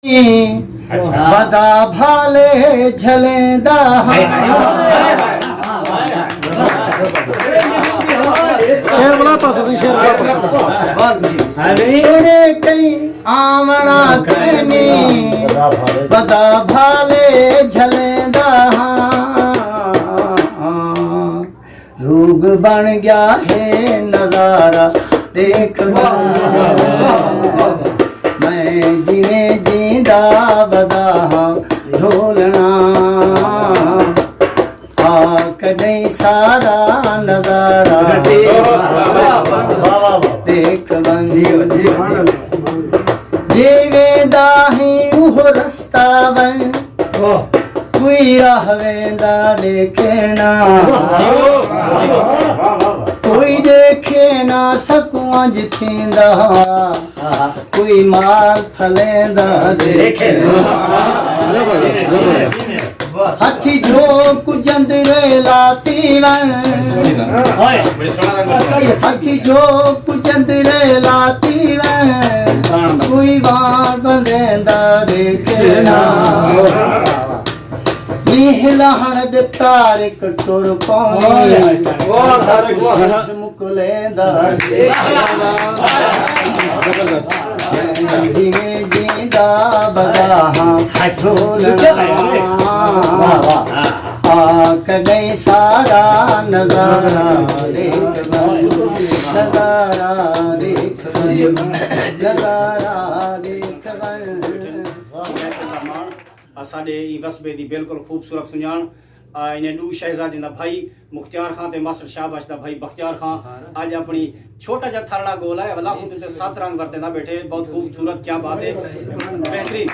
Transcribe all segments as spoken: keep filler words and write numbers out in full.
ودا بھالے جھلیندا ہاں۔ شعر بلا پاس سی، شعر بلا پاس۔ تیرے کئی آوݨا کینی، ودا بھالے جھلیندا ہاں۔ روگ بݨ ڳیا ہے نظارہ ݙیکھ ونڄ۔ میں جیویں جیندا ودا ہاں ڈھولݨا، آ کݙہیں سارا نظارہ ݙیکھ ونڄ۔ جے ویندا ہیں اوہ رستہ ونڄ، کوئی راہ ویندا ݙیکھے نہ، کوئی ݙیکھے نہ سکوں انج تھیندا، کوئی مال پھلیندا ݙیکھے نہ۔ ہتھی جھوک جندرے لاتی ونڄ، ہتھی جھوک جندرے لاتی ونڄ، کوئی وار ونڄیندا ݙیکھے نہ۔ ݙینہہ لہݨ ݙے طارق ٹر پوندے، سچ مکلیندا ݙیکھے نہ۔ جیویں جیندا ودا ہاں ڈھولݨا، آ کݙہیں سارا نظارہ ݙیکھ ونڄ، نظارہ ݙیکھ ونڄ، نظارہ ݙیکھ ونڄ۔ اساݙے ایں وسبے دی بالکل خوبصورت سنڄاݨ، آ، انہیں ݙو شہزادیاں دا بھائی مختیار خان تے ماسٹر شاباش دا بھائی بختیار خان اڄ اپݨی چھوٹا جا تھرڑا گول ہے، ولا خود تے ست رنگ ورتے نہ ٻیٹھے، بہت خوبصورت، کیا بات ہے، بہترین۔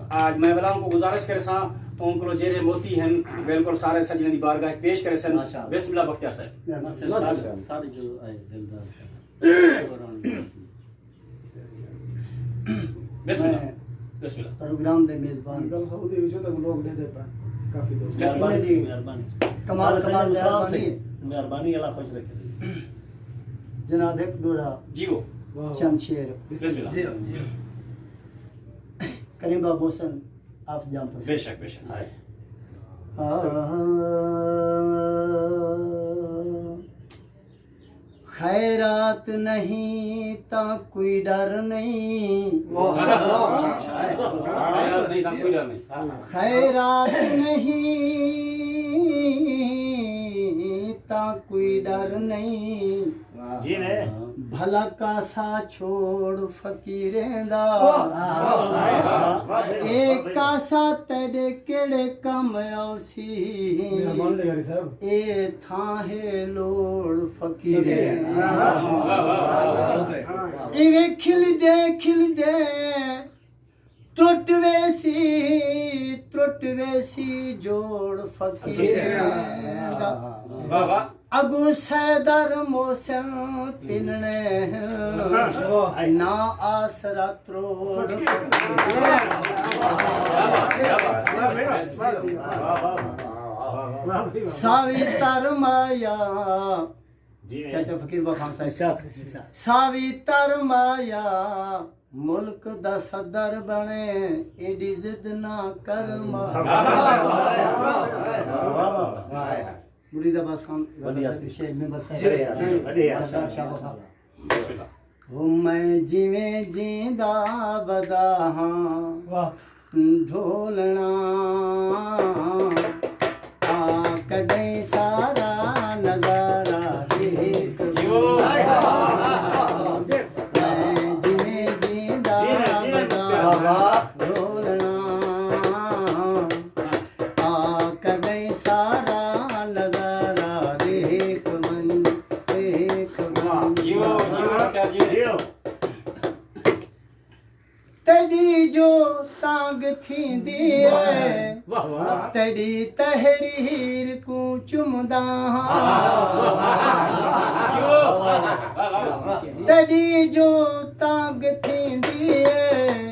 آ، میں ولا اوں کوں گزارش کریساں، اوں کولوں جیڑھے موتی ہن، بالکل سارے سڄݨاں دی بارگاہ پیش کریسن۔ ماشاءاللہ۔ بسم اللہ بختیار صاحب۔ سارے جو آئے دلدار۔ بسم اللہ۔ میں بسم اللہ۔ پروگرام دے میزبان۔ گل سعودی وچ تک لوگ ݙیہدے پئے، کافی دوست۔ بسم اللہ۔ مہربانی، مہربانی۔ کمال، سارے کمال، سنگت سلام مہربانی۔ سے۔ مہربانی، اللہ خوش رکھے۔ جناب، ہک ݙوہڑا، جی وہ۔ چند شعر۔ بسم اللہ۔ جی، جی۔ کریم بابو حسن، آپ جام پر۔ بے شک، بے شک۔ ہائے۔ آ، خیرات نہیں تاں کوئی ڈر نہیں۔ واہ، واہ۔ خیرات نہیں تاں کوئی ڈر نہیں۔ خیرات نہیں تاں کوئی ڈر نہیں۔ جی نے۔ بھلا کاسا چھوڑ فقیریں دا۔ واہ، واہ، واہ۔ اے کاسا تیݙے کیڑھے کم آسی؟ مہربانی لغاری صاحب۔ اے تھاں ہے لوڑ فقیریں۔ ایویں کھلدے کھلدے ترٹ ویسی، ترٹ ویسی جوڑ فقیریں دا۔ واہ، واہ۔ اڳوں سیدر محسن پنݨے ہن، نہ آسرا تروڑ۔ ساوی تر مایا، چاچا فقیر بابا خان صاحب۔ ارشاد، ارشاد۔ ساوی تر مایا، ملک دا صدر بݨے، ایݙی ضد نہ کر مایا۔ مرید عباس خان، ودیع۔ شعر ممبر صاحب۔ جی، جی، ودیع۔ سردار شاہ بخار۔ بسم اللہ۔ ہو میں جیویں جیندا ودا ہاں۔ واہ۔ ڈھولݨا، آ کݙہیں سارا نظارہ ݙیکھ۔ میں جیویں جیندا ودا ہاں۔ ڈھولݨا، آ کݙہیں سارا نظارہ ݙیکھ ونڄ، ݙیکھ ونڄ۔ جیو، جیو، جیو۔ تیݙی جو تانگھ تھیندی ہے، واہ، واہ۔ تیݙی تحریر کوں چمدا ہاں۔ تیݙی جو تانگھ تھیندی ہے،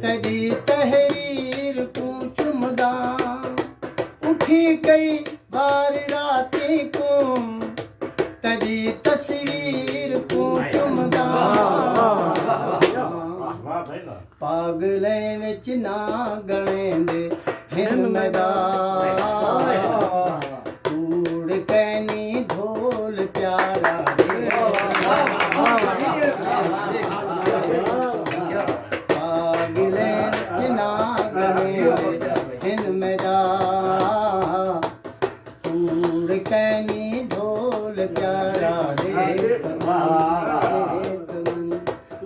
تیݙی تحریر کوں چمدا، اٹھی کئی وار راتیں کوں تیݙی تصویر کوں چمدا۔ واہ بھائی واہ۔ پاڳلیں وچ نہ ڳݨیندے ہن میݙا، کوڑ کینی ڈھول پیارا رے۔ پاڳلیں وچ نہ ڳݨیندے ہن میݙا، کوڑ کینی ڈھول پیارا رے۔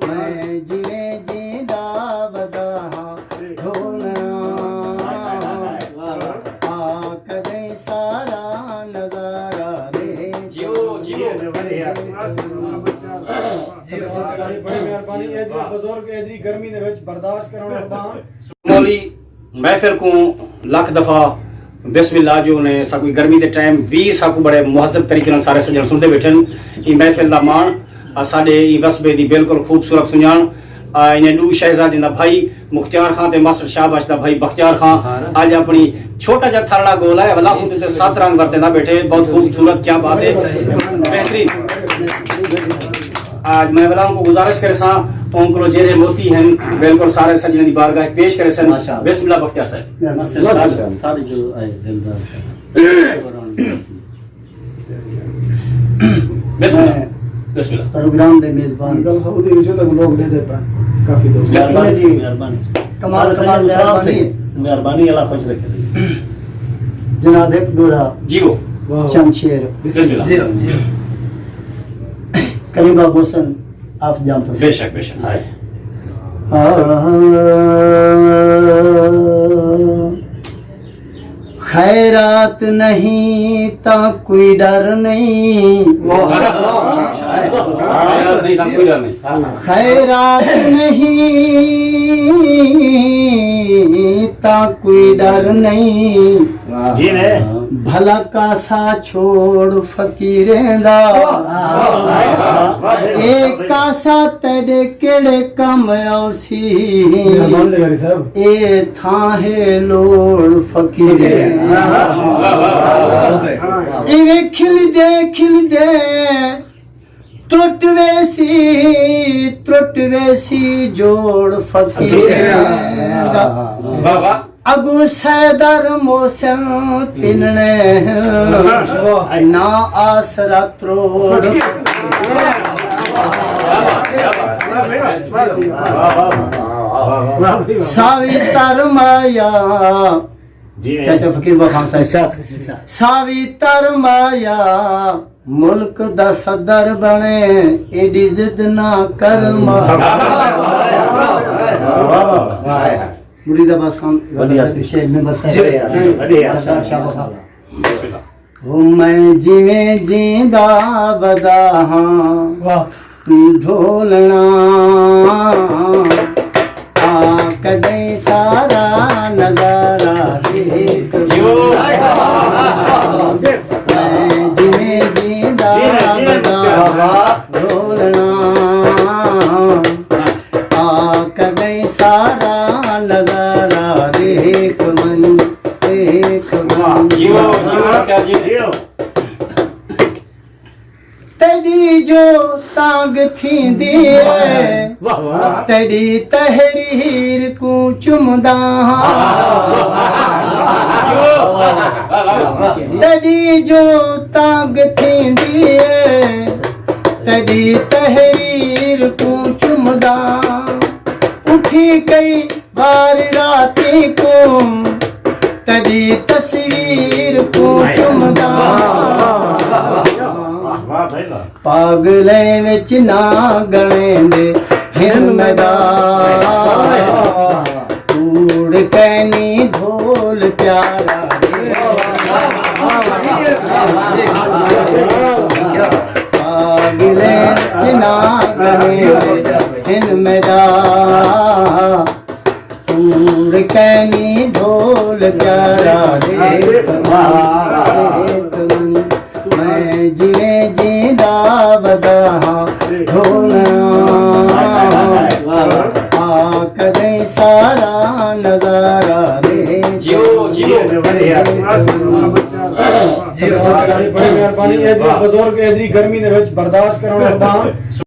میں جیویں جیندا ودا ہاں ڈھولݨا، آ کݙیں سارا نظارہ ݙے۔ جیو، جیو۔ بڑی مہربانی، ایجھی بزرگ ایجھی گرمی دے وچ برداشت کرݨ والے۔ مولی محفل کوں لکھ دفعہ بسم اللہ جو نے ساکوں گرمی دے ٹائم وی ساکوں بڑے مہذب طریقے نال سارے سڄݨ سݨدے ٻیٹھن۔ ایں محفل دا ماݨ اساݙے ایں وسبے دی بالکل خوبصورت سنڄاݨ۔ آ، انہیں ݙو شہزادیاں دا بھائی مختیار خان تے ماسٹر شاباش دا بھائی بختیار خان اڄ اپݨی چھوٹا جا تھرڑا گول ہے، ولا اوں تے ست رنگ ورتے نہ ٻیٹھے۔ بہت خوبصورت، کیا بات ہے، بہترین۔ آج میں ولا اوں کوں گزارش کریساں، اوں کولو جیڑھے موتی ہن، بالکل سارے سڄݨاں دی بارگاہ پیش کریسن۔ ماشاءاللہ۔ بسم اللہ بختیار صاحب۔ ماشاءاللہ۔ سارے جو آئے دلدار۔ بسم اللہ۔ بسم اللہ۔ پروگرام دے میزبان۔ گل سعودی وچ تک لوگ ݙیہدے پئے، کافی دوست۔ بسم اللہ جی۔ مہربانی۔ کمال، سارے کمال، سلام سے۔ مہربانی۔ مہربانی، اللہ خوش رکھے۔ جناب، ہک ݙوہڑا۔ جی وہ۔ واہ۔ چند شعر۔ بسم اللہ۔ جی، جی۔ کریم بابو حسن آف جام پر۔ بے شک، بے شک۔ ہائے۔ آ، خیرات نہیں تاں کوئی ڈر نہیں۔ واہ۔ خیرات نہیں تاں کوئی ڈر نہیں۔ خیرات نہیں تاں کوئی ڈر نہیں۔ واہ۔ جی نے۔ بھلا کاسا چھوڑ فقیریں دا۔ واہ۔ اے کاسا تیݙے کیڑھے کم آسی؟ مہربانی لغاری صاحب۔ اے تھاں ہے لوڑ فقیریں۔ ایویں کھلدے کھلدے ترٹ ویسی، ترٹ ویسی جوڑ فقیریں دا۔ واہ واہ۔ اڳوں سیدر محسن پنݨے ہن، نہ آسرا تروڑ۔ ساوی تر مایا۔ جی۔ چاچا فقیر بابا خان صاحب۔ ارشاد، ارشاد۔ ساوی تر مایا، ملک دا صدر بݨے، ایݙی ضد نہ کر مایا۔ واہ، واہ، واہ۔ مرید عباس خان، ودیع۔ شعر ممبر صاحب۔ جی، جی، ودیع۔ سردار شاہ بخار۔ بسم اللہ۔ ہو میں جیویں جیندا ودا ہاں۔ واہ۔ ڈھولݨا، آ کݙیں سارا نظارہ ݙیکھ۔ میں جیویں جیندا ودا ہاں۔ ڈھولݨا، آ کݙیں سارا نظارہ ݙیکھ من، ݙیکھ من۔ واہ، جیو، جیو، کیا جی؟ تیݙی جو تانگھ تھیندی ہے، واہ، واہ۔ تیݙی تحریر کوں چمدا ہاں۔ تیݙی جو تانگھ تھیندی ہے، تیݙی تحریر کوں چمدا، اٹھی کئی وار راتیں کوں تیݙی تصویر کوں چمدا۔ واہ بھائی واہ۔ پاڳلیں وچ نہ ڳݨیندے ہن میݙا، کوڑ کینی ڈھول پیارا رے۔ پاڳلیں وچ نہ ڳݨیندے ہن میݙا، کوڑ کینی ڈھول پیارا ݙیکھ من، ݙیکھ من۔ میں جیویں جیندا ودا ہاں ڈھولݨا، آ کݙیں سارا نظارہ ݙیکھ۔ جیو، جیو۔ جی، بڑی مہربانی۔ ایجھی بزرگ ایجھی گرمی دے وچ برداشت کرݨ والے۔